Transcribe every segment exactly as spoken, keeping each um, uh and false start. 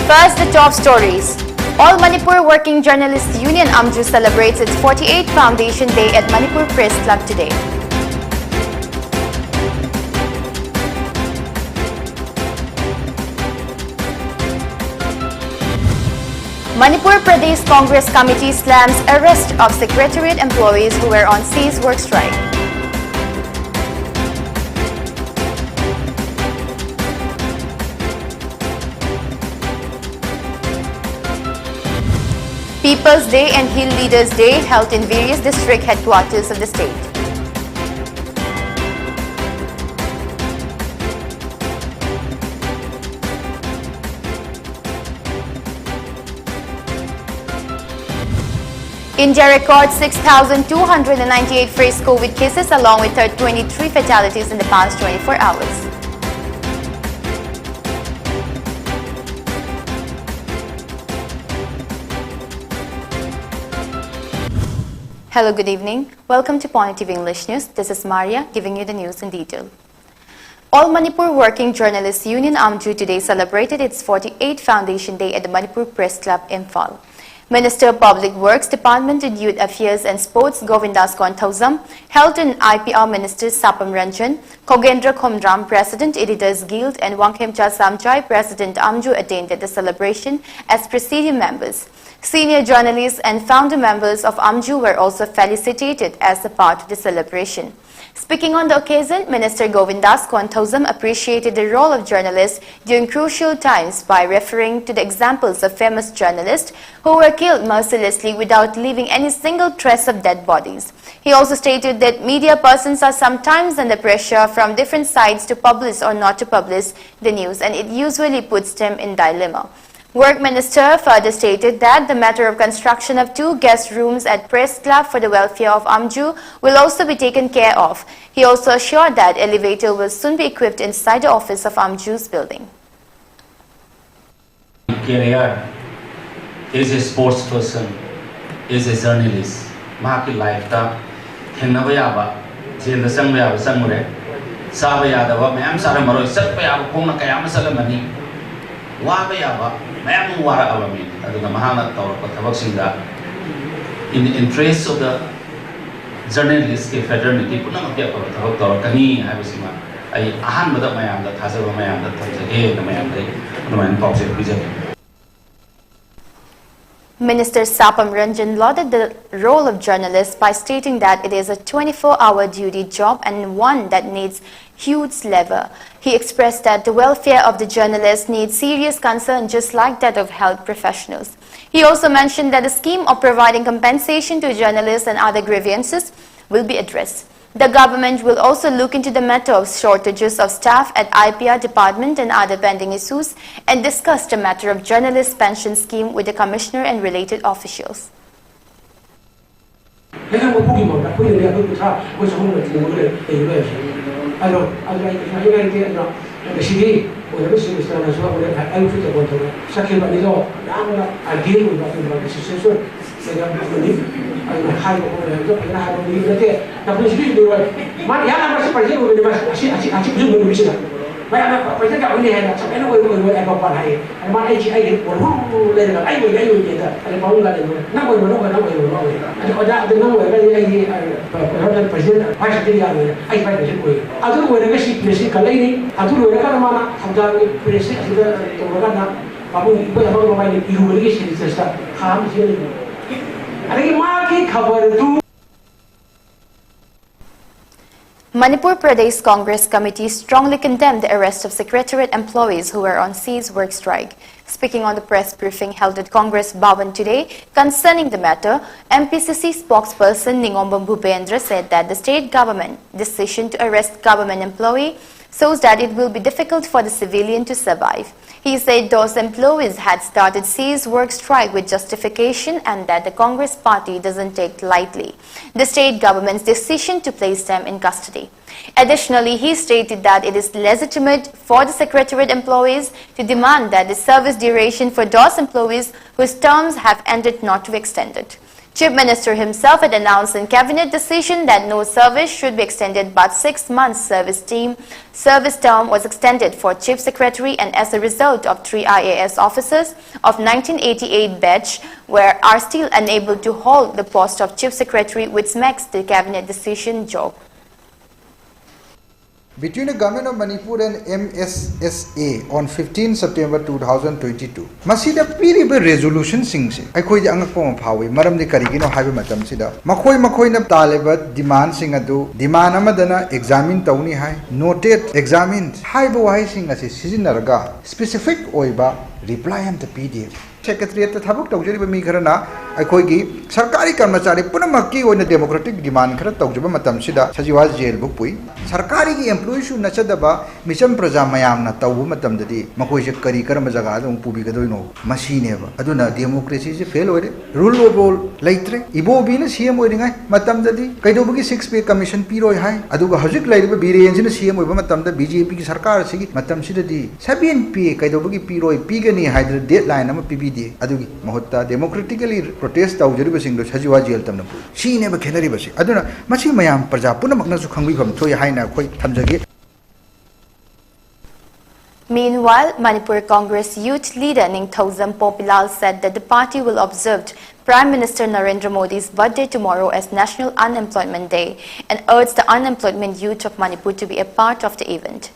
First, the top stories. All Manipur Working Journalists Union, AMJU, celebrates its forty-eighth Foundation Day at Manipur Press Club today. Manipur Pradesh Congress Committee slams arrest of Secretariat employees who were on cease work strike. People's Day and Hill Leaders Day held in various district headquarters of the state. India records six thousand two hundred and ninety-eight fresh COVID cases, along with twenty-three fatalities in the past twenty-four hours. Hello, good evening. Welcome to Pony T V English News. This is Maria, giving you the news in detail. All Manipur Working Journalists Union, AMJU, today celebrated its forty-eighth Foundation Day at the Manipur Press Club, Imphal. Minister of Public Works Department and Youth Affairs and Sports, Govindas Konthoujam, Health and I P R Minister Sapam Ranjan, Khogendra Khomram, President Editors Guild, and Wangkhemcha Samjai, President, AMJU, attended the celebration as presidium members. Senior journalists and founder members of AMJU were also felicitated as a part of the celebration. Speaking on the occasion, Minister Govindas Konthoujam appreciated the role of journalists during crucial times by referring to the examples of famous journalists who were killed mercilessly without leaving any single trace of dead bodies. He also stated that media persons are sometimes under pressure from different sides to publish or not to publish the news, and it usually puts them in dilemma. Work Minister further stated that the matter of construction of two guest rooms at Press Club for the welfare of AMJU will also be taken care of. He also assured that elevator will soon be equipped inside the office of AMJU's building. Career as a sports person, as a journalist, ꯃꯍꯥꯛꯀꯤ ꯂꯥꯏꯐꯇ ꯊꯦꯡꯅꯕ ꯌꯥꯕ, ꯖꯦꯜꯗ ꯆꯪꯕ ꯌꯥꯕ ꯆꯪꯉꯨꯔꯦ, ꯆꯥꯕ ꯌꯥꯗꯕ ꯃꯌꯥꯝ ꯆꯥꯔꯝꯃꯔꯣꯏ, ꯆꯠꯄ ꯌꯥꯕ ꯈꯣꯡꯅ ꯀꯌꯥ ꯑꯃ ꯆꯠꯂꯝꯃꯅꯤ꯫ ꯋꯥꯕ ꯌꯥꯕ ꯃꯌꯥꯝ ꯑꯃ ꯋꯥꯔꯛꯑꯕ ꯃꯤꯅꯤ꯫ ꯑꯗꯨꯅ ꯃꯍꯥꯛꯅ ꯇꯧꯔꯛꯄ ꯊꯕꯛꯁꯤꯡꯗ, in the interest of the journalist ꯀꯤ fraternity ꯄꯨꯝꯅꯃꯛꯀꯤ ꯑꯐꯕ ꯊꯕꯛ ꯇꯧꯔꯛꯀꯅꯤ ꯍꯥꯏꯕꯁꯤꯃ ꯑꯩ ꯑꯍꯥꯟꯕꯗ ꯃꯌꯥꯝꯗ ꯊꯥꯖꯕ ꯃꯌꯥꯝꯗ ꯊꯝꯖꯒꯦꯅ ꯃꯌꯥꯝꯗ ꯑꯩ ꯑꯗꯨꯃꯥꯏꯅ ꯄꯥꯎꯖꯦꯜ ꯄꯤꯖꯒꯦ꯫ Minister Sapam Ranjan lauded the role of journalists by stating that it is a twenty-four hour duty job and one that needs huge level. He expressed that the welfare of the journalists needs serious concern just like that of health professionals. He also mentioned that the scheme of providing compensation to journalists and other grievances will be addressed. The government will also look into the matter of shortages of staff at I P R department and other pending issues and discuss the matter of journalist pension scheme with the commissioner and related officials. ꯍꯦꯛ ꯍꯦꯛ ꯃꯄꯨꯒꯤ ꯃꯍꯨꯠꯇ ꯑꯩꯈꯣꯏꯅꯅꯦ ꯑꯩꯈꯣꯏ ꯀꯨꯟꯊ꯭ꯔꯥ ꯑꯩꯈꯣꯏ ꯆꯍꯨꯝ ꯂꯩ ꯂꯩꯕ ꯂꯩꯔꯁꯨ꯫ ꯑꯗꯣ ꯑꯗꯨ ꯑꯩ ꯀꯩꯁꯨ ꯍꯥꯏꯅꯤꯡꯉꯥꯏ ꯂꯩꯇꯦ꯫ ꯑꯗꯣ ꯉꯁꯤꯗꯤ ꯑꯣꯏꯔꯕ ꯁꯦꯃꯤꯁꯇꯔꯅꯁꯨ ꯑꯩꯈꯣꯏꯗ ꯑꯌꯨꯛꯁꯨ ꯇꯧꯐꯝ ꯊꯣꯛꯑꯦ꯫ ꯆꯠꯈꯤꯕ ꯑꯅꯤꯗꯣ ꯌꯥꯝꯅ ideal ꯑꯣꯏꯕ ꯑꯗꯨꯒꯨꯝꯕ decision ꯁꯣꯏ꯫ ꯃꯌꯥꯝ ꯑꯃꯅꯤ꯫ ꯑꯗꯨꯅ ꯍꯥꯏꯕ ꯈꯣꯠꯄ ꯂꯩꯕꯗꯣ ꯐꯖꯅ ꯍꯥꯏꯕ ꯃꯤ ꯅꯠꯇꯦ꯫ ꯅꯈꯣꯏ ꯁꯤꯒꯤ ꯂꯣꯏꯔꯣꯏ꯫ ꯃꯥꯅ ꯌꯥꯝ ꯌꯥꯝꯅ ꯁꯤ ꯄ꯭ꯔꯖꯦꯟ ꯑꯣꯏꯕꯅꯤ ꯃꯥ ꯑꯁꯤ ꯑꯁꯤ ꯑꯁꯤ ꯍꯧꯖꯤꯛ ꯃꯨꯟꯕꯁꯤꯗ꯫ ꯃꯌꯥꯝꯅ ꯄ꯭ꯔꯖꯦꯟ ꯌꯥꯝ ꯑꯣꯏꯅꯤ ꯍꯥꯏꯅ ꯁꯨꯃꯥꯏꯅ ꯑꯣꯏꯕ ꯑꯣꯏꯕ ꯍꯥꯏꯕ ꯄꯥꯟ ꯍꯥꯏꯌꯦ꯫ ꯑꯗ ꯃꯥꯅ ꯑꯩꯁꯤ ꯑꯩꯒꯤ ꯑꯣꯏꯔꯨ ꯂꯩꯔꯒ ꯑꯩ ꯑꯣꯏꯒꯦ ꯑꯩ ꯑꯣꯏꯒꯦꯗ ꯑꯗ ꯄꯥꯕꯨꯡꯒ ꯂꯩꯕ ꯅꯪ ꯑꯣꯏꯔꯣ ꯅꯪ ꯑꯣꯏꯔꯣ ꯅꯪ ꯑꯣꯏꯔꯣ ꯅꯪ ꯑꯣꯏꯔꯣ꯫ ꯑꯗ ꯑꯣꯖꯥ ꯑꯗ ꯅꯪ ꯑꯣꯏꯔꯒꯗꯤ ꯑꯩꯗꯤ ꯄ꯭ꯔꯖꯦꯟ ꯚꯥꯏꯁ ꯄ꯭ꯔꯖꯦꯟ ꯌꯥꯔꯣꯏ꯫ ꯑꯩ ꯚꯥꯏꯁ ꯄ꯭ꯔꯖꯦꯟ ꯑꯣꯏ꯫ ꯑꯗꯨ ꯑꯣꯏꯔꯒ ꯁꯤ ꯄ꯭ꯔꯦꯁꯁꯤ ꯀꯜꯂꯛꯏꯅꯤ꯫ ꯑꯗꯨ ꯂꯣꯏꯔꯀꯥꯟꯗ ꯃꯥꯅ ꯊꯧꯗꯥꯡꯒꯤ ꯄ꯭ꯔꯦꯁꯁꯤ ꯑꯁꯤꯗ ꯇꯧꯔꯀꯥꯟꯗ ꯄꯥꯕꯨꯡ ꯑꯩꯈꯣꯏ ꯑꯃꯒ ꯃꯕꯥꯏꯅꯤ ꯏꯔꯨꯕꯗꯒꯤ ꯁꯦꯅꯤꯇꯔꯁꯇ ꯈꯥ ꯑꯃ ꯁꯤꯖꯤꯟꯅꯩ꯫ ꯑꯗꯒꯤ ꯃꯥꯒꯤ ꯈꯕꯔꯗꯨ Manipur Pradesh Congress Committee strongly condemned the arrest of secretariat employees who were on cease work strike. Speaking on the press briefing held at Congress Bhavan today concerning the matter, M P C C spokesperson Ningombam Bhupendra said that the state government decision to arrest government employee shows that it will be difficult for the civilian to survive. He said those employees had started cease work strike with justification and that the Congress party doesn't take lightly the state government's decision to place them in custody. Additionally, he stated that it is legitimate for the secretariat employees to demand that the service duration for those employees whose terms have ended not to be extended. Chief Minister himself had announced in cabinet decision that no service should be extended but six months service team. Service term was extended for Chief Secretary, and as a result of three I A S officers of nineteen eighty-eight batch were, are still unable to hold the post of Chief Secretary, which makes the cabinet decision joke. Between the Government of Manipur and M S S A on fifteen September two thousand twenty-two. ꯃꯁꯤꯗ ꯄꯤꯔꯤꯕ resolution ꯁꯤꯡꯁꯦ ꯑꯩꯈꯣꯏꯗꯤ ꯑꯉꯛꯄ ꯑꯃ ꯐꯥꯎꯏ꯫ ꯃꯔꯝꯗꯤ ꯀꯔꯤꯒꯤꯅꯣ ꯍꯥꯏꯕ ꯃꯇꯝꯁꯤꯗ ꯃꯈꯣꯏ ꯃꯈꯣꯏꯅ ꯇꯥꯜꯂꯤꯕ demand ꯁꯤꯡ ꯑꯗꯨ, demand ꯑꯃꯗꯅ examine ꯇꯧꯅꯤ ꯍꯥꯏ, noted, examined ꯍꯥꯏꯕ ꯋꯥꯍꯩꯁꯤꯡ ꯑꯁꯤ ꯁꯤꯖꯤꯟꯅꯔꯒ specific ꯑꯣꯏꯕ reply ꯑꯝꯇ ꯄꯤꯗꯦ꯫ Secretariat ꯇ ꯊꯕꯛ ꯇꯧꯖꯔꯤꯕ ꯃꯤ ꯈꯔꯅ ꯑꯩꯈꯣꯏꯒꯤ ꯁꯔꯀꯥꯔꯤ ꯀꯔꯃꯆꯥꯔꯤ ꯄꯨꯝꯅꯃꯛꯀꯤ ꯑꯣꯏꯅ democratic demand ꯈꯔ ꯇꯧꯖꯕ ꯃꯇꯝꯁꯤꯗ ꯁꯖꯤꯋꯥ ꯖꯦꯜꯕꯨ ꯄꯨꯏ꯫ ꯁꯔꯀꯥꯔꯒꯤ employee ꯁꯨ ꯅꯠꯆꯗꯕ ꯃꯤꯆꯝ ꯄ꯭ꯔꯖꯥ ꯃꯌꯥꯝꯅ ꯇꯧꯕ ꯃꯇꯝꯗꯗꯤ ꯃꯈꯣꯏꯁꯦ ꯀꯔꯤ ꯀꯔꯝꯕ ꯖꯒꯥꯗ ꯑꯃꯨꯛ ꯄꯨꯕꯤꯒꯗꯣꯏꯅꯣ? ꯃꯁꯤꯅꯦꯕ꯫ ꯑꯗꯨꯅ democracy ꯁꯦ fail ꯑꯣꯏꯔꯦ, rule of law ꯂꯩꯇ꯭ꯔꯦ꯫ ꯏꯕꯣꯕꯤꯅ C M ꯑꯣꯏꯔꯤꯉꯩ ꯃꯇꯝꯗꯗꯤ ꯀꯩꯗꯧꯕꯒꯤ six pay commission ꯄꯤꯔꯣꯏ ꯍꯥꯏ? ꯑꯗꯨꯒ ꯍꯧꯖꯤꯛ ꯂꯩꯔꯤꯕ ꯕꯤꯔꯦꯟꯁꯤꯅ C M ꯑꯣꯏꯕ ꯃꯇꯝꯗ B J P ꯒꯤ ꯁꯔꯀꯥꯔ ꯑꯁꯤꯒꯤ ꯃꯇꯝꯁꯤꯗꯗꯤ seven pay ꯀꯩꯗꯧꯕꯒꯤ ꯄꯤꯔꯣꯏ, ꯄꯤꯒꯅꯤ ꯍꯥꯏꯗꯅ deadline ꯑꯃ ꯄꯤꯕꯤꯗꯦ꯫ ꯑꯗꯨꯒꯤ ꯃꯍꯨꯠꯇ democratically protest ꯇꯧꯖꯔꯤꯕꯁꯤꯡꯗꯣ ꯁꯖꯤꯋꯥ ꯖꯦꯜ ꯇꯝꯅ ꯄꯨꯏ꯫ ꯁꯤꯅꯦꯕ ꯈꯦꯠꯅꯔꯤꯕꯁꯤ꯫ ꯑꯗꯨꯅ ꯃꯁꯤ ꯃꯌꯥꯝ ꯄ꯭ꯔꯖꯥ ꯄꯨꯝꯅꯃꯛꯅꯁꯨ ꯈꯪꯕꯤꯐꯝ ꯊꯣꯛꯏ ꯍꯥꯏꯅ ꯑꯩꯈꯣꯏ ꯊꯝꯖꯒꯦ꯫ Meanwhile, Manipur Congress youth leader Ningthoujam Popilal said that the party will observe Prime Minister Narendra Modi's birthday tomorrow as National Unemployment Day and urged the unemployment youth of Manipur to be a part of the event.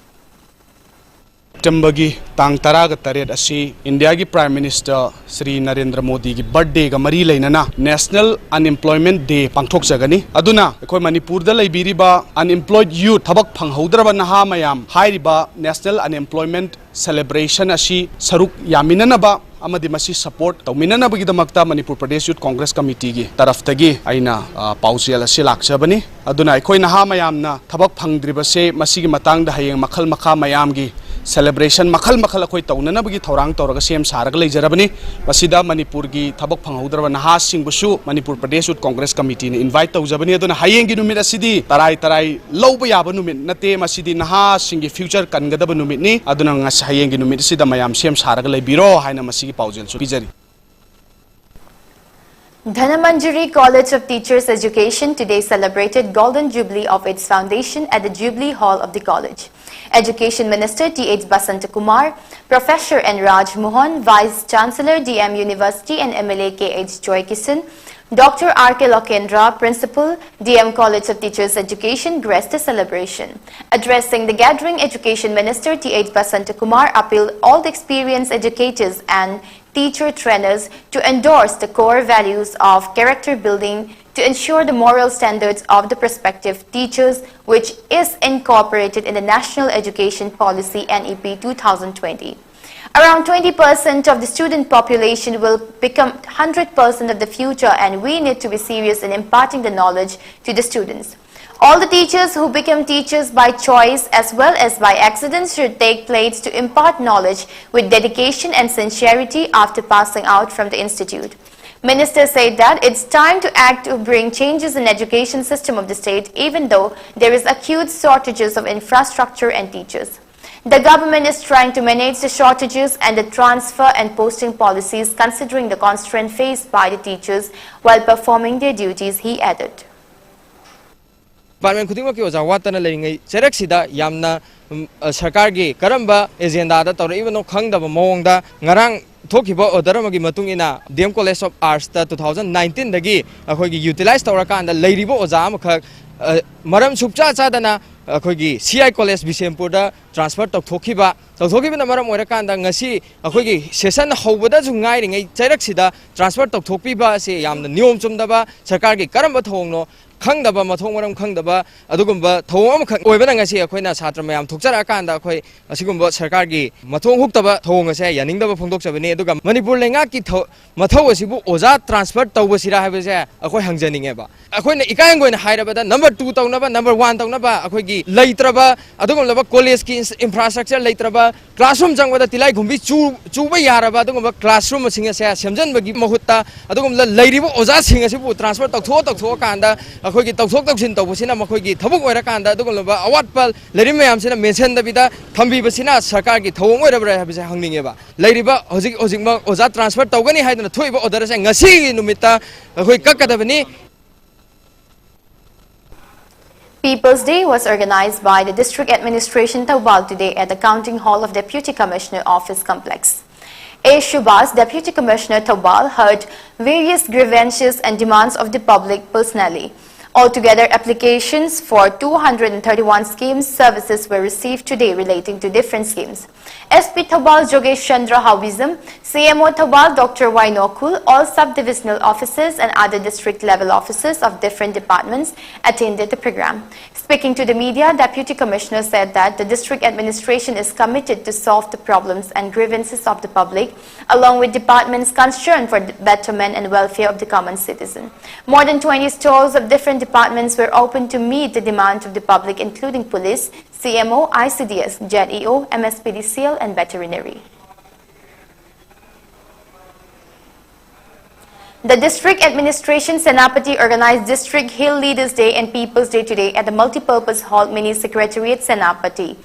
ꯁꯦꯞꯇꯦꯝꯕꯔꯒꯤ ꯇꯥꯡ ꯇꯔꯥꯒ ꯇꯔꯦꯠ ꯑꯁꯤ ꯏꯟꯗꯤꯌꯥꯒꯤ Prime Minister Shri Narendra ꯃꯣꯗꯤꯒꯤ birthday ꯒ ꯃꯔꯤ ꯂꯩꯅꯅ National Unemployment Day ꯄꯥꯡꯊꯣꯛꯆꯒꯅꯤ꯫ ꯑꯗꯨꯅ ꯑꯩꯈꯣꯏ ꯃꯅꯤꯄꯨꯔꯗ ꯂꯩꯕꯤꯔꯤꯕ unemployed youth, ꯊꯕꯛ ꯐꯪꯍꯧꯗ꯭ꯔꯕ ꯅꯍꯥ ꯃꯌꯥꯝ, ꯍꯥꯏꯔꯤꯕ National Unemployment Celebration ꯑꯁꯤ ꯁꯔꯨꯛ ꯌꯥꯃꯤꯟꯅꯅꯕ ꯑꯃꯗꯤ ꯃꯁꯤ support ꯇꯧꯃꯤꯟꯅꯅꯕꯒꯤꯗꯃꯛꯇ ꯃꯅꯤꯄꯨꯔ ꯄ꯭ꯔꯗꯦꯁ ꯌꯨꯠ ꯀꯣꯡꯒ꯭ꯔꯦꯁ ꯀꯃꯤꯇꯤꯒꯤ ꯇꯔꯐꯇꯒꯤ ꯑꯩꯅ, ꯑ, ꯄꯥꯎꯖꯦꯜ ꯑꯁꯤ ꯂꯥꯛꯆꯕꯅꯤ꯫ ꯑꯗꯨꯅ ꯑꯩꯈꯣꯏ ꯅꯍꯥ ꯃꯌꯥꯝꯅ ꯊꯕꯛ ꯐꯪꯗ꯭ꯔꯤꯕꯁꯦ ꯃꯁꯤꯒꯤ ꯃꯇꯥꯡꯗ ꯍꯌꯦꯡ ꯃꯈꯜ ꯃꯈꯥ ꯃꯌꯥꯝꯒꯤ celebration ꯃꯈꯜ ꯃꯈꯜ ꯑꯩꯈꯣꯏ ꯇꯧꯅꯅꯕꯒꯤ ꯊꯧꯔꯥꯡ ꯇꯧꯔꯒ ꯁꯦꯝ ꯁꯥꯔꯒ ꯂꯩꯖꯔꯕꯅꯤ꯫ ꯃꯁꯤꯗ ꯃꯅꯤꯄꯨꯔꯒꯤ ꯊꯕꯛ ꯐꯪꯍꯧꯗ꯭ꯔꯕ ꯅꯍꯥꯁꯤꯡꯕꯨꯁꯨ ꯃꯅꯤꯄꯨꯔ ꯄ꯭ꯔꯗꯦꯁ ꯌꯨꯠ ꯀꯣꯡꯒ꯭ꯔꯦꯁ ꯀꯃꯤꯇꯤꯅ invite ꯇꯧꯖꯕꯅꯤ꯫ ꯑꯗꯨꯅ ꯍꯌꯦꯡꯒꯤ ꯅꯨꯃꯤꯠ ꯑꯁꯤꯗꯤ ꯇꯔꯥꯏ ꯇꯔꯥꯏ ꯂꯧꯕ ꯌꯥꯕ ꯅꯨꯃꯤꯠ ꯅꯠꯇꯦ, ꯃꯁꯤꯗꯤ ꯅꯍꯥꯁꯤꯡꯒꯤ future ꯀꯟꯒꯗꯕ ꯅꯨꯃꯤꯠꯅꯤ꯫ ꯑꯗꯨꯅ ꯉꯁꯤ, ꯍꯌꯦꯡꯒꯤ ꯅꯨꯃꯤꯠ ꯑꯁꯤꯗ ꯃꯌꯥꯝ ꯁꯦꯝ ꯁꯥꯔꯒ ꯂꯩꯕꯤꯔꯣ ꯍꯥꯏꯅ ꯃꯁꯤꯒꯤ ꯄꯥꯎꯖꯦꯜꯁꯨ ꯄꯤꯖꯔꯤ꯫ Dhanamanjuri College of Teachers Education today celebrated Golden Jubilee of its foundation at the Jubilee Hall of the college. Education Minister T H Basanta Kumar, Professor N Raj Mohan, Vice Chancellor D M University and M L A K H Joy Kishan, Doctor R K Lokendra, Principal, D M College of Teachers Education, graced the celebration. Addressing the gathering, Education Minister T H Basanta Kumar appealed all the experienced educators and teacher trainers to endorse the core values of character building to ensure the moral standards of the prospective teachers, which is incorporated in the National Education Policy N E P two thousand twenty. Around twenty percent of the student population will become hundred percent of the future, and we need to be serious in imparting the knowledge to the students. All the teachers who become teachers by choice as well as by accident should take plates to impart knowledge with dedication and sincerity after passing out from the institute. Minister said that it's time to act to bring changes in education system of the state, even though there is acute shortages of infrastructure and teachers. The government is trying to manage the shortages and the transfer and posting policies considering the constraint faced by the teachers while performing their duties, he added. Department ꯈꯨꯗꯤꯡꯃꯛꯀꯤ ꯑꯣꯖꯥ ꯋꯥꯠꯇꯅ ꯂꯩꯔꯤꯉꯩ ꯆꯩꯔꯛꯁꯤꯗ ꯌꯥꯝꯅ ꯎꯝ, ꯑ, ꯁꯔꯀꯥꯔꯒꯤ ꯀꯔꯝꯕ ꯑꯦꯖꯦꯟꯗꯥꯗ ꯇꯧꯔꯛꯏꯕꯅꯣ ꯈꯪꯗꯕ ꯃꯑꯣꯡꯗ ꯉꯔꯥꯡ ꯊꯣꯛꯈꯤꯕ ꯑꯣꯔꯗꯔ ꯑꯃꯒꯤ ꯃꯇꯨꯡ ꯏꯟꯅ ꯗꯤ ꯑꯦꯝ ꯀꯣꯂꯦꯖ ꯑꯣꯐ ꯑꯥꯔꯠꯁꯇ ꯇꯨ ꯊꯥꯎꯖꯟ ꯅꯥꯏꯟꯇꯤꯟꯗꯒꯤ ꯑꯩꯈꯣꯏꯒꯤ ꯌꯨꯇꯤꯂꯥꯏꯁ ꯇꯧꯔꯀꯥꯟꯗ ꯂꯩꯔꯤꯕ ꯑꯣꯖꯥ ꯑꯃꯈꯛ ꯑ, ꯃꯔꯝ ꯁꯨꯛꯆꯥ ꯆꯥꯗꯅ ꯑꯩꯈꯣꯏꯒꯤ ꯁꯤ ꯑꯥꯏ ꯀꯣꯂꯦꯖ ꯕꯤꯁꯦꯝꯄꯨꯔꯗ ꯇ꯭ꯔꯥꯟꯁꯐꯔ ꯇꯧꯊꯣꯛꯈꯤꯕ ꯇꯧꯊꯣꯛꯈꯤꯕꯅ ꯃꯔꯝ ꯑꯣꯏꯔꯀꯥꯟꯗ ꯉꯁꯤ ꯑꯩꯈꯣꯏꯒꯤ ꯁꯦꯁꯟ ꯍꯧꯕꯗꯁꯨ ꯉꯥꯏꯔꯤꯉꯩ ꯆꯩꯔꯛꯁꯤꯗ ꯇ꯭ꯔꯥꯟꯁꯐꯔ ꯇꯧꯊꯣꯛꯄꯤꯕ ꯑꯁꯤ ꯌꯥꯝꯅ ꯅꯤꯌꯣꯝ ꯆꯨꯝꯗꯕ ꯁꯔꯀꯥꯔꯒꯤ ꯀꯔꯝꯕ ꯊꯧꯑꯣꯡꯅꯣ ꯈꯪꯗꯕ ꯃꯊꯣꯡ ꯃꯔꯝ ꯈꯪꯗꯕ ꯑꯗꯨꯒꯨꯝꯕ ꯊꯧꯑꯣꯡ ꯑꯃꯈꯛ ꯑꯣꯏꯕꯅ ꯉꯁꯤ ꯑꯩꯈꯣꯏꯅ ꯁꯥꯇ꯭ꯔ ꯃꯌꯥꯝ ꯊꯣꯛꯆꯔꯛꯑꯀꯥꯟꯗ ꯑꯩꯈꯣꯏ ꯑꯁꯤꯒꯨꯝꯕ ꯁꯔꯀꯥꯔꯒꯤ ꯃꯊꯣꯡ ꯍꯨꯛꯇꯕ ꯊꯧꯑꯣꯡ ꯑꯁꯦ ꯌꯥꯅꯤꯡꯗꯕ ꯐꯣꯡꯗꯣꯛꯆꯕꯅꯤ꯫ ꯑꯗꯨꯒ ꯃꯅꯤꯄꯨꯔ ꯂꯩꯉꯥꯛꯀꯤ ꯊꯧ- ꯃꯊꯧ ꯑꯁꯤꯕꯨ ꯑꯣꯖꯥ ꯇ꯭ꯔꯥꯟꯁꯐꯔ ꯇꯧꯕꯁꯤꯔꯥ ꯍꯥꯏꯕꯁꯦ ꯑꯩꯈꯣꯏ ꯍꯪꯖꯅꯤꯡꯉꯦꯕ꯫ ꯑꯩꯈꯣꯏꯅ ꯏꯀꯥꯏ ꯍꯪꯒꯣꯏꯅ ꯍꯥꯏꯔꯕꯗ ꯅꯝꯕꯔ ꯇꯨ ꯇꯧꯅꯕ, ꯅꯝꯕꯔ ꯋꯥꯟ ꯇꯧꯅꯕ ꯑꯩꯈꯣꯏꯒꯤ ꯂꯩꯇ꯭ꯔꯕ ꯑꯗꯨꯒꯨꯝꯂꯕ ꯀꯣꯂꯦꯖꯀꯤ ꯏꯟꯁ- ꯏꯟꯐ꯭ꯔꯥꯁ꯭ꯇ꯭ꯔꯛꯆꯔ ꯂꯩꯇ꯭ꯔꯕ ꯀ꯭ꯂꯥꯁꯔꯨꯝ ꯆꯪꯕꯗ ꯇꯤꯂꯥꯏꯈꯨꯝꯕꯤ ꯆꯨ-, ꯆꯨꯕ ꯌꯥꯔꯕ ꯑꯗꯨꯒꯨꯝꯕ ꯀ꯭ꯂꯥꯁꯔꯨꯝꯁꯤꯡ ꯑꯁꯦ ꯁꯦꯝꯖꯤꯟꯕꯒꯤ ꯃꯍꯨꯠꯇ, ꯑꯗꯨꯒꯨꯝꯕ ꯂꯩꯔꯤꯕ ꯑꯣꯖꯥꯁꯤꯡ ꯑꯁꯤꯕꯨ ꯇ꯭ꯔꯥꯟꯁꯐꯔ ꯇꯧꯊꯣꯛꯑ ꯇꯧꯊꯣꯛꯑꯀꯥꯟꯗ ꯑꯩꯈꯣꯏꯒꯤ ꯇꯧꯊꯣꯛ ꯇꯧꯁꯤꯟ ꯇꯧꯕꯁꯤꯅ ꯃꯈꯣꯏꯒꯤ ꯊꯕꯛ ꯑꯣꯏꯔꯀꯥꯟꯗ ꯑꯗꯨꯒꯨꯝꯂꯕ ꯑꯋꯥꯠꯄ ꯂꯩꯔꯤꯕ ꯃꯌꯥꯝꯁꯤꯅ ꯃꯦꯟꯁꯤꯟꯗꯕꯤꯗ ꯊꯝꯕꯤꯕꯁꯤꯅ ꯁꯔꯀꯥꯔꯒꯤ ꯊꯧꯑꯣꯡ ꯑꯣꯏꯔꯕ꯭ꯔꯥ ꯍꯥꯏꯕꯁꯦ ꯍꯪꯅꯤꯡꯉꯦꯕ꯫ ꯂꯩꯔꯤꯕ ꯍꯧꯖꯤꯛ ꯍꯧꯖꯤꯛꯃꯛ ꯑꯣꯖꯥ ꯇ꯭ꯔꯥꯟꯁꯐꯔ ꯇꯧꯒꯅꯤ ꯍꯥꯏꯗꯅ ꯊꯣꯛꯏꯕ ꯑꯣꯔꯗꯔ ꯑꯁꯦ ꯉꯁꯤꯒꯤ ꯅꯨꯃꯤꯠꯇ ꯑꯩꯈꯣꯏ ꯀꯛꯀꯗꯕꯅꯤ꯫ People's Day was organized by the District Administration Thoubal today at the Counting Hall of Deputy Commissioner Office Complex. A. Shubhas, Deputy Commissioner Thoubal, heard various grievances and demands of the public personally. Altogether, applications for two hundred and thirty-one schemes services were received today relating to different schemes. S P Thoubal Jogesh Chandra Haobijam, C M O Thoubal Doctor Y Nokul, all sub-divisional officers and other district-level officers of different departments attended the program. Speaking to the media, Deputy Commissioner said that the district administration is committed to solve the problems and grievances of the public, along with departments concerned for the betterment and welfare of the common citizen. More than twenty stalls of different departments were open to meet the demand of the public, including police, C M O, I C D S, Z E O, M S P D C L, and veterinary. The district administration Senapati organized District Hill Leaders Day and People's Day today at the Multipurpose Hall, Mini Secretariat, Senapati.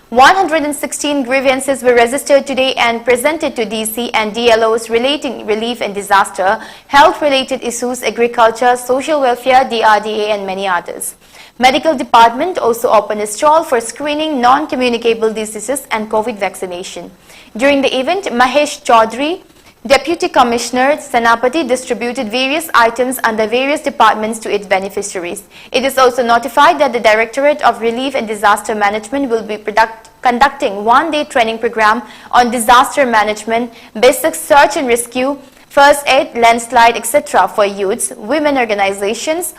One hundred and sixteen grievances were registered today and presented to D C and D L Os relating relief and disaster, health-related issues, agriculture, social welfare, D R D A, and many others. Medical department also opened a stall for screening non-communicable diseases and COVID vaccination. During the event, Mahesh Chaudhary, Deputy Commissioner Senapati, distributed various items under various departments to its beneficiaries. It is also notified that the Directorate of Relief and Disaster Management will be product- conducting one-day training program on disaster management, basic search and rescue, first aid, landslide, et cetera for youths, women organizations,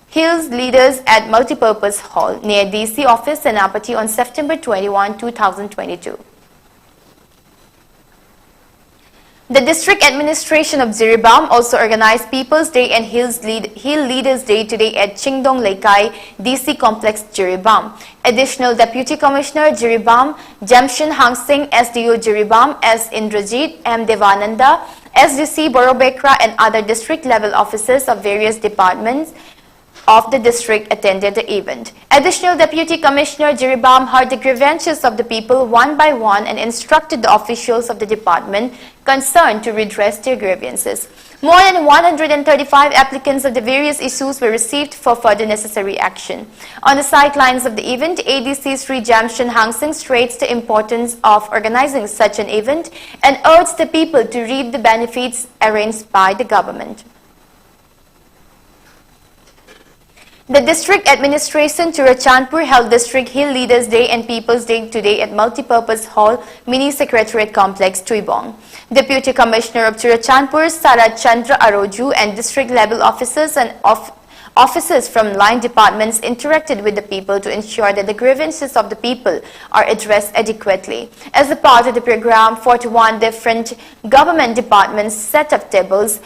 hills leaders at Multipurpose Hall near D C office, Senapati on September twenty-one, two thousand twenty-two. The District Administration of Jiribam also organized People's Day and Hills Lead- Hill Leaders Day today at Chingdong Leikai D C Complex, Jiribam. Additional Deputy Commissioner Jiribam, Jamshin Hangsing, S D O Jiribam, S Indrajit, M Devananda, S D C Borobekra, and other district-level officers of various departments of the district attended the event. Additional Deputy Commissioner Jiribam heard the grievances of the people one by one and instructed the officials of the department concerned to redress their grievances. More than one hundred thirty-five applicants of the various issues were received for further necessary action. On the sidelines of the event, A D C Sri Jamshin Hangsing stressed the importance of organizing such an event and urged the people to reap the benefits arranged by the government. The district administration Churachandpur held District Hill Leaders Day and People's Day today at Multipurpose Hall, Mini Secretariat Complex, Tuibong. Deputy Commissioner of Churachandpur, Sarat Chandra Aroju, and district level officers and of- officers from line departments interacted with the people to ensure that the grievances of the people are addressed adequately. As a part of the program, forty-one different government departments set up tables,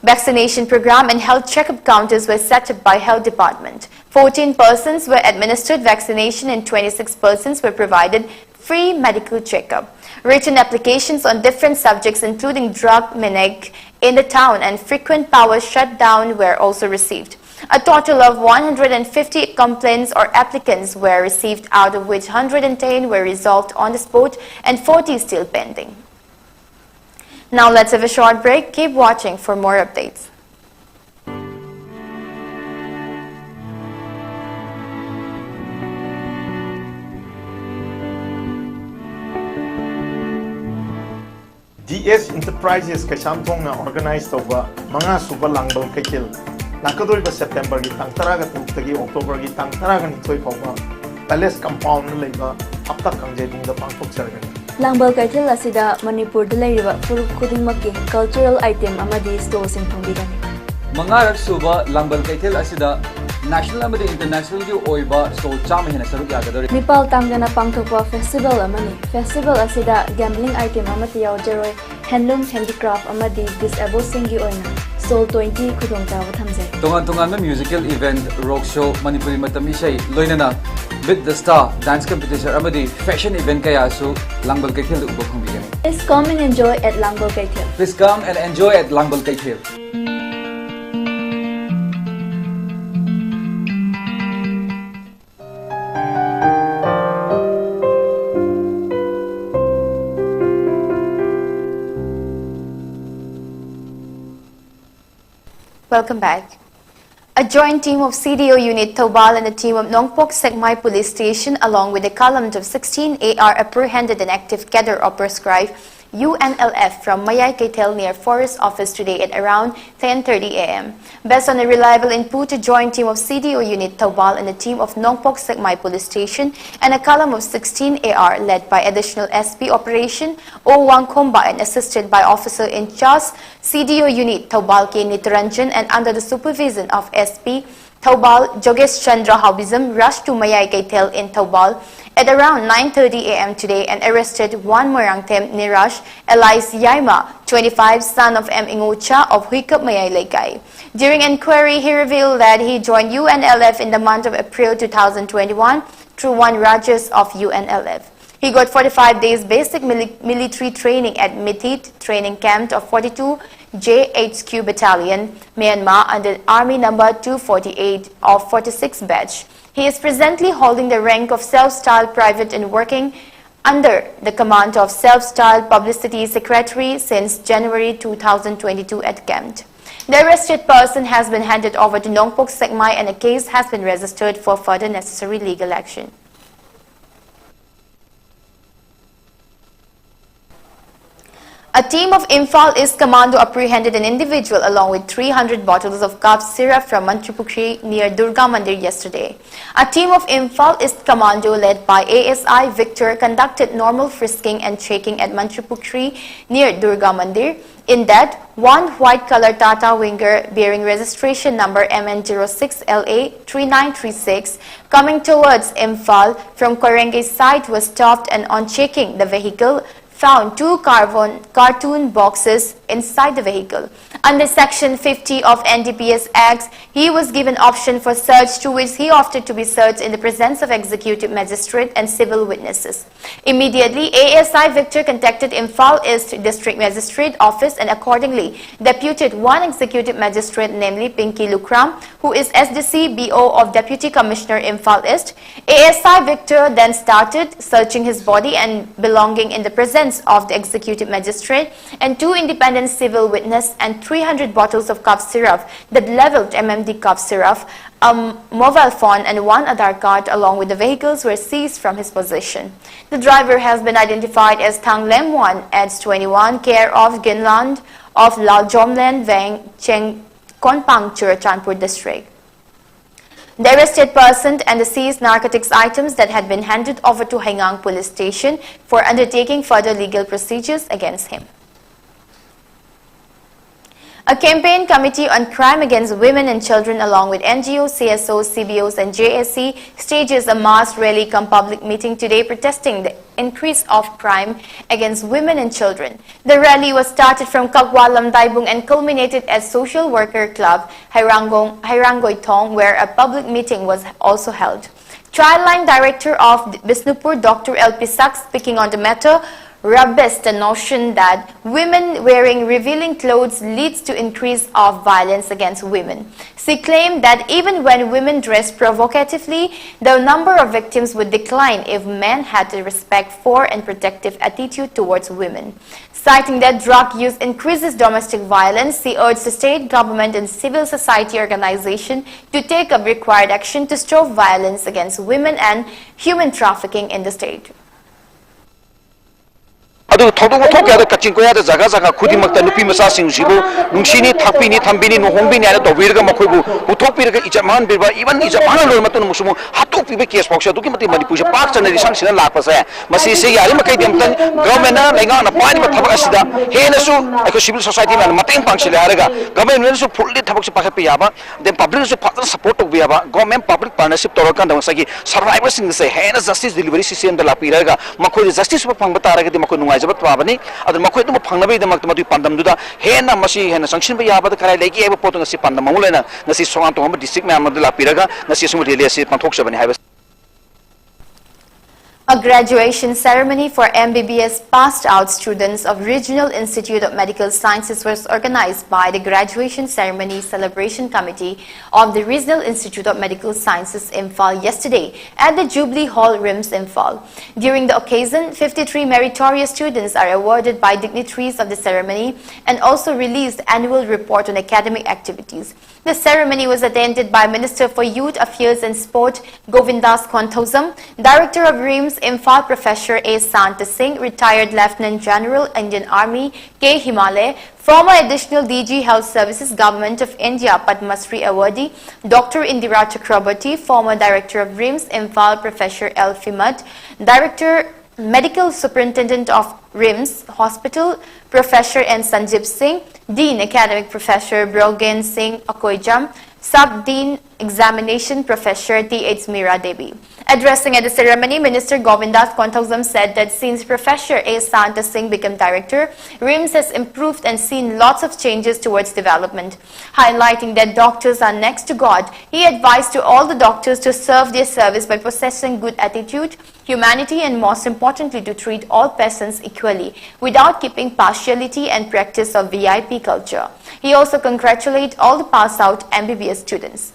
vaccination program and health checkup counters were set up by health department. Fourteen persons were administered vaccination and twenty-six persons were provided free medical checkup. Written applications on different subjects including drug menace in the town and frequent power shutdown were also received. A total of one hundred fifty complaints or applicants were received, out of which one hundred ten were resolved on the spot and forty still pending. Now let's have a short break. Keep watching for more updates. D S Enterprises ꯀꯩꯁꯥꯝꯊꯣꯡꯅ organize ꯇꯧꯕ ꯃꯉꯥ ꯁꯨꯕ ꯂꯥꯡꯕꯜ ꯀꯩꯊꯦꯜ ꯂꯥꯛꯀꯗꯧꯔꯤꯕ September ꯒꯤ ꯇꯥꯡ ꯇꯔꯥꯒ ꯇꯔꯨꯛꯇꯒꯤ October ꯒꯤ ꯇꯥꯡ ꯇꯔꯥꯒ ꯅꯤꯊꯣꯏ ꯐꯥꯎꯕ Palace Compound ꯗ ꯂꯩꯕ ꯍꯞꯇꯥ ꯀꯥꯡꯖꯩꯕꯨꯡꯗ ꯄꯥꯡꯊꯣꯛꯆꯔꯒꯅꯤ꯫ ꯂꯥꯡꯕꯜ ꯀꯩꯊꯦꯜ ꯑꯁꯤꯗ ꯃꯅꯤꯄꯨꯔꯗ ꯂꯩꯔꯤꯕ ꯐꯨꯔꯨꯞ ꯈꯨꯗꯤꯡꯃꯛꯀꯤ cultural item ꯑꯃꯗꯤ stall ꯁꯤꯡ ꯐꯪꯕꯤꯒꯅꯤ꯫ ꯃꯉꯥꯔꯛ ꯁꯨꯕ ꯂꯥꯡꯕꯜ ꯀꯩꯊꯦꯜ ꯑꯁꯤꯗ national ꯑꯃꯗꯤ international ꯒꯤ ꯑꯣꯏꯕ stall ꯆꯥꯝꯃ ꯍꯦꯟꯅ ꯁꯔꯨꯛ ꯌꯥꯒꯗꯧꯔꯤ꯫ ꯃꯤꯄꯥꯜ ꯇꯥꯡꯗꯅ ꯄꯥꯡꯊꯣꯛꯄ festival ꯑꯃꯅꯤ꯫ Festival ꯑꯁꯤꯗ gambling item ꯑꯃꯠꯇ ꯌꯥꯎꯖꯔꯣꯏ꯫ Handloom, handicraft ꯑꯃꯗꯤ disabled ꯁꯤꯡꯒꯤ ꯑꯣꯏꯅ stall twenty ꯈꯨꯗꯣꯡꯆꯥꯕ ꯊꯝꯖꯩ꯫ ꯇꯣꯉꯥꯟ ꯇꯣꯉꯥꯟꯕ musical event, rock show, Manipuri ꯃꯇꯝ ꯏꯁꯩ, ꯂꯣꯏꯅꯅ Meet the Star dance competition ꯑꯃꯗꯤ fashion event ꯀꯌꯥꯁꯨ ꯂꯥꯡꯕꯜ ꯀꯩꯊꯦꯜꯗ ꯎꯕ ꯐꯪꯕꯤꯒꯅꯤ꯫ Please come and enjoy at ꯂꯥꯡꯕꯜ ꯀꯩꯊꯦꯜ꯫ Please come and enjoy at ꯂꯥꯡꯕꯜ ꯀꯩꯊꯦꯜ꯫ Welcome back. A joint team of C D O Unit Thoubal and a team of Nongpok Sekmai Police Station, along with a column of sixteen A R, apprehended an active cadre of proscribed U N L F from Mayai Keithel near Forest Office today at around ten thirty A M. Based on a reliable input, a joint team of C D O Unit Thoubal and a team of Nongpok Sekmai Police Station and a column of sixteen A R, led by Additional S P Operation O Wangkhomba and assisted by Officer in Charge C D O Unit Thoubal K Nitaranjan and under the supervision of S P Thoubal Jogesh Chandra Haobijam, rushed to Mayai Keithel in Thoubal at around nine thirty A M today and arrested one Moirangthem Niraj, alias Yaima, twenty-five, son of M Ingocha of Huikap Mayai Leikai. During inquiry, he revealed that he joined U N L F in the month of April two thousand twenty-one through one Rajesh of U N L F. He got forty-five days basic mili- military training at Mitit training camp of forty-two J H Q Battalion, Myanmar, under Army number two forty-eight of forty-six batch. He is presently holding the rank of self-styled private and working under the command of self-styled publicity secretary since January two thousand twenty-two at camp. The arrested person has been handed over to Nongpok Sekmai and a case has been registered for further necessary legal action. A team of Imphal East Commando apprehended an individual along with three hundred bottles of cough syrup from Mantripukhri near Durga Mandir yesterday. A team of Imphal East Commando led by A S I Victor conducted normal frisking and checking at Mantripukhri near Durga Mandir. In that, one white-colored Tata Winger bearing registration number M N zero six L A three nine three six coming towards Imphal from Koirengei side was stopped, and on checking the vehicle, found two carbon carton boxes inside the vehicle. Under Section fifty of N D P S Act, he was given option for search, to which he opted to be searched in the presence of executive magistrate and civil witnesses. Immediately, A S I Victor contacted Imphal East District Magistrate Office and accordingly deputed one executive magistrate, namely Pinky Lukram, who is S D C B O of Deputy Commissioner Imphal East. A S I Victor then started searching his body and belonging in the presence of the executive magistrate and two independent civil witness and three hundred bottles of cough syrup, the leveled M M D cough syrup, a mobile phone and one Aadhaar card along with the vehicles were seized from his possession. The driver has been identified as Thanglem One, age twenty-one, care of Ginland of Laljomlen Veng, Cheng Konpang, Churachandpur district. The arrested person and the seized narcotics items that had been handed over to Heingang Police Station for undertaking further legal procedures against him. A campaign committee on crime against women and children, along with N G Os, C S Os, C B Os, and J S C, stages a mass rally cum public meeting today protesting the increase of crime against women and children. The rally was started from Kakwa Lamdaibung and culminated at Social Worker Club, Hairangong, Hairangoi Thong, where a public meeting was also held. Childline Director of Bishnupur, Doctor L P Sak, speaking on the matter, rebuts the notion that women wearing revealing clothes leads to increase of violence against women. She claimed that even when women dress provocatively, the number of victims would decline if men had a respect for and protective attitude towards women. Citing that drug use increases domestic violence, she urged the state government and civil society organization to take up required action to stop violence against women and human trafficking in the state. ꯑꯗꯨ ꯊꯧꯗꯣꯛ ꯋꯥꯊꯣꯛ ꯀꯌꯥꯗ ꯀꯛꯆꯤꯡ ꯀꯣꯌꯥꯗ ꯖꯒꯥ ꯖꯒꯥ ꯈꯨꯗꯤꯡꯃꯛꯇ ꯅꯨꯄꯤ ꯃꯆꯥꯁꯤꯡꯁꯤꯕꯨ ꯅꯨꯡꯁꯤꯅꯤ, ꯊꯥꯛꯄꯤꯅꯤ, ꯊꯝꯕꯤꯅꯤ, ꯂꯨꯍꯣꯡꯕꯤꯅꯤ ꯍꯥꯏꯅ ꯇꯧꯕꯤꯔꯒ ꯃꯈꯣꯏꯕꯨ ꯄꯨꯊꯣꯛꯄꯤꯔꯒ ꯏꯖꯠ ꯃꯥꯡꯍꯟꯕꯤꯕ, even ꯏꯖꯠ ꯃꯥꯡꯍꯟ ꯂꯣꯏꯔ ꯃꯇꯨꯡꯗ ꯑꯃꯨꯛꯁꯨ ꯑꯃꯨꯛ ꯍꯥꯠꯇꯣꯛꯄꯤꯕ ꯀꯦꯁ ꯐꯥꯎꯁꯦ ꯑꯗꯨꯛꯀꯤ ꯃꯇꯤꯛ ꯃꯅꯤꯄꯨꯔꯁꯦ ꯄꯥꯛ ꯆꯟꯅ ꯂꯤꯁꯪꯁꯤꯟꯅ ꯂꯥꯛꯄꯁꯦ, ꯃꯁꯤꯁꯦ ꯌꯥꯔꯤꯃꯈꯩꯗꯤ ꯑꯃꯨꯛꯇꯪ ꯒꯚꯔꯟꯃꯦꯟꯅ, ꯂꯩꯉꯥꯛꯅ ꯄꯥꯏꯔꯤꯕ ꯊꯕꯛ ꯑꯁꯤꯗ ꯍꯦꯟꯅꯁꯨ ꯑꯩꯈꯣꯏ ꯁꯤꯚꯤꯜ ꯁꯣꯁꯥꯏꯇꯤ ꯃꯌꯥꯝꯅ ꯃꯇꯦꯡ ꯄꯥꯡꯁꯤꯜꯂꯦ ꯍꯥꯏꯔꯒ ꯒꯚꯔꯟꯃꯦꯟꯅꯁꯨ ꯐꯨꯜꯂꯤ ꯊꯕꯛꯁꯦ ꯄꯥꯏꯈꯠꯄ ꯌꯥꯕ, then ꯄꯕ꯭ꯂꯤꯛꯅꯁꯨ ꯐꯖꯅ ꯁꯄꯣꯔꯠ ꯇꯧꯕ ꯌꯥꯕ, ꯒꯣꯔꯃꯦꯟ ꯄꯕ꯭ꯂꯤꯛ ꯄꯥꯔꯠꯅꯔꯁꯤꯞ ꯇꯧꯔꯀꯥꯟꯗ ꯉꯁꯥꯏꯒꯤ ꯁꯔꯚꯥꯏꯚꯔꯁꯤꯡꯁꯦ ꯍꯦꯟꯅ ꯖꯁꯇꯤꯁ ꯗꯤꯂꯤꯚꯔꯤ ꯁꯤꯁꯇꯦꯝꯗ ꯂꯥꯛꯄꯤꯔꯒ ꯃꯈꯣꯏꯗ ꯖꯁꯇꯤꯁ ꯑꯃ ꯐꯪꯕ ꯇꯥꯔꯒꯗꯤ ꯃꯈꯣꯏ ꯅꯨꯡꯉꯥꯏꯖ ꯐꯪꯖꯕ ꯇꯥꯕꯅꯤ꯫ ꯑꯗꯨꯅ ꯃꯈꯣꯏ ꯑꯗꯨꯝꯕ ꯐꯪꯅꯕꯒꯤꯗꯃꯛꯇ ꯃꯗꯨꯒꯤ ꯄꯥꯟꯗꯝꯗꯨꯗ ꯍꯦꯟꯅ ꯃꯁꯤ ꯍꯦꯟꯅ ꯆꯪꯁꯤꯟꯕ ꯌꯥꯕꯗ ꯀꯔꯥꯏ ꯂꯩꯒꯦ ꯍꯥꯏꯕ ꯄꯣꯠꯇꯨ ꯉꯁꯤ ꯄꯥꯟꯗꯝ ꯑꯃ ꯂꯩꯅ ꯉꯁꯤ ꯁꯣꯉꯥꯝ ꯇꯣꯉꯥꯟꯕ ꯗꯤꯁꯇ꯭ꯔꯤꯛ ꯃꯌꯥꯝ ꯑꯗꯨ ꯂꯥꯛꯄꯤꯔꯒ ꯉꯁꯤ ꯑꯁꯤꯒꯨꯝꯕ ꯔꯦꯂꯤ ꯑꯁꯤ ꯄꯥꯡꯊꯣꯛꯆꯕꯅꯤ ꯍꯥꯏꯕ꯫ A graduation ceremony for M B B S passed out students of Regional Institute of Medical Sciences was organized by the Graduation Ceremony Celebration Committee of the Regional Institute of Medical Sciences, Imphal, yesterday at the Jubilee Hall, RIMS, Imphal. During the occasion, fifty-three meritorious students are awarded by dignitaries of the ceremony and also released annual report on academic activities. The ceremony was attended by Minister for Youth Affairs and Sport Govindas Konthoujam, Director of RIMS Imphal Professor A Santa Singh, retired Lieutenant General, Indian Army, K Himale, former Additional D G Health Services, Government of India, Padma Shri awardee Doctor Indira Chakraborty, former Director of RIMS Imphal Professor L Fimat, Director Medical Superintendent of RIMS Hospital, Professor N Sanjib Singh, Dean Academic Professor Brogen Singh Akoijam, Sub Dean Examination Professor Th Meera Devi. Addressing at the ceremony, Minister Govindas Konthoujam said that since Professor A Santa Singh became director, RIMS has improved and seen lots of changes towards development. Highlighting that doctors are next to God, he advised to all the doctors to serve their service by possessing good attitude, humanity, and most importantly, to treat all patients equally without keeping partiality and practice of V I P culture. He also congratulated all the pass out M B B S students.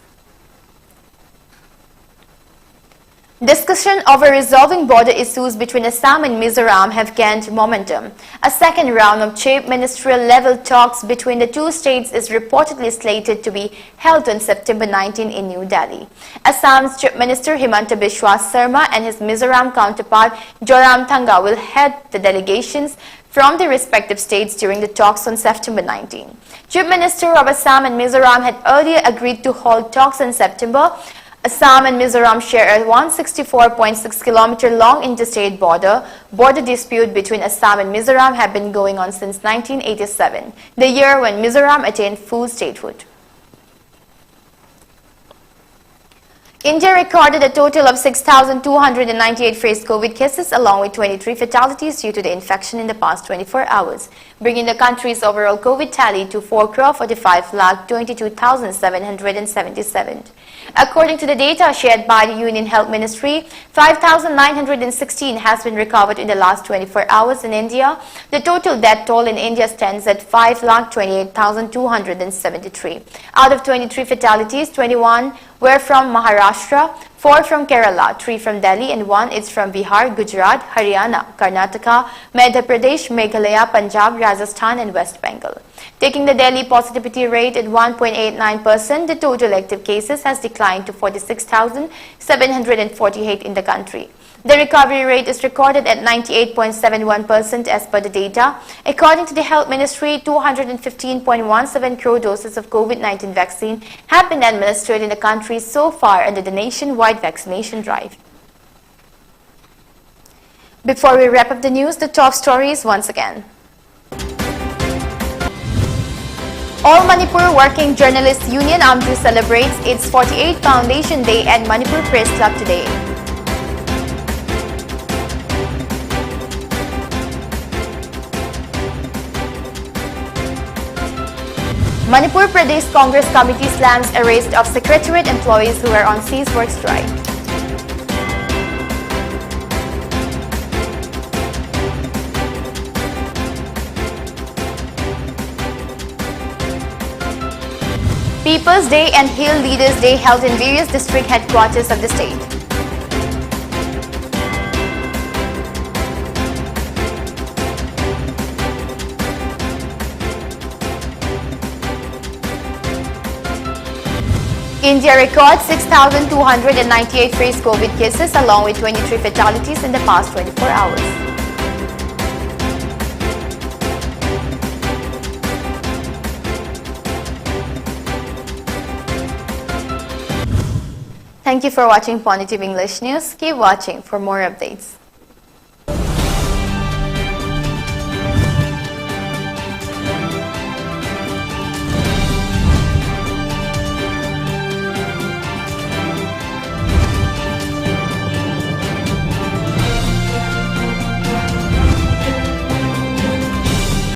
Discussion over resolving border issues between Assam and Mizoram have gained momentum. A second round of chief ministerial level talks between the two states is reportedly slated to be held on September nineteen in New Delhi. Assam's Chief Minister Himanta Biswa Sarma and his Mizoram counterpart Zoramthanga will head the delegations from their respective states during the talks on September nineteen. Chief Minister of Assam and Mizoram had earlier agreed to hold talks in September. Assam and Mizoram share a one sixty-four point six kilometer long interstate border. Border dispute between Assam and Mizoram have been going on since nineteen eighty-seven, the year when Mizoram attained full statehood. India recorded a total of six thousand two hundred and ninety-eight fresh COVID cases, along with twenty-three fatalities due to the infection in the past twenty-four hours, bringing the country's overall COVID tally to four crore forty-five lakh twenty-two thousand seven hundred and seventy-seven. According to the data shared by the Union Health Ministry, five thousand nine hundred and sixteen has been recovered in the last twenty-four hours in India. The total death toll in India stands at five lakh twenty-eight thousand two hundred and seventy-three. Out of twenty-three fatalities, twenty-one were from Maharashtra, four from Kerala, three from Delhi, and one is from Bihar, Gujarat, Haryana, Karnataka, Madhya Pradesh, Meghalaya, Punjab, Rajasthan, and West Bengal. Taking the daily positivity rate at one point eight nine percent, the total active cases has declined to forty-six thousand seven hundred and forty-eight in the country. The recovery rate is recorded at ninety-eight point seven one percent as per the data. According to the Health Ministry, two hundred and fifteen point one seven crore doses of COVID nineteen vaccine have been administered in the country so far under the nationwide vaccination drive. Before we wrap up the news, the top stories once again. All Manipur Working Journalists Union, AMJU, celebrates its forty-eighth Foundation Day at Manipur Press Club today. Manipur Pradesh Congress Committee slams arrest of secretariat employees who were on cease work strike. People's Day and Hill Leaders Day held in various district headquarters of the state. India records six thousand two hundred and ninety-eight fresh COVID cases, along with twenty-three fatalities in the past twenty-four hours. Thank you for watching Pony T V English News. Keep watching for more updates.